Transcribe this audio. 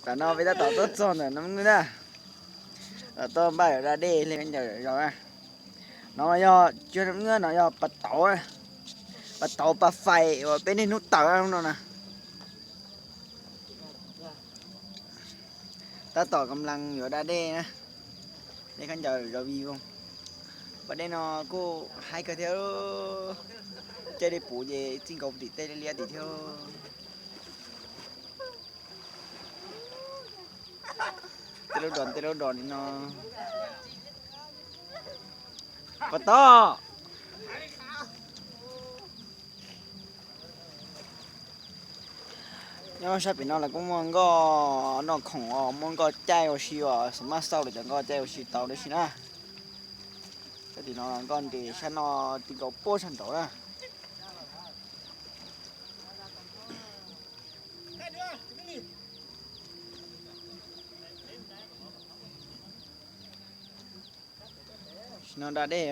Tam no peb tab tom tuaj txog ntawm Naj Mws na, tom tuaj npaj yuav da dej li khaub ncaws zov na. No yog tsis yog Naj Mws, no yog pas tauv, pas tauv pas fais uas peb niaj hnub tawm no na. Tab tom kam lees yuav da dej na, dej khaub ncaws zov vij voog. Pas dej no kuj haib kawg thiab, caij dej puv ces txij nkaus tim tej liab tim thiab. Tej lub dos tej lub dos li no. Pas tauv. Nyob sab pem no los kuj muaj nkoj noj khoom os, muaj nkoj caij ua si os, xav mas xauj lawv cov nkoj caij ua si tau tib si na. Sab tim no nkoj nres sab no ti nkaus puag sab nraud na. Sim no da dej.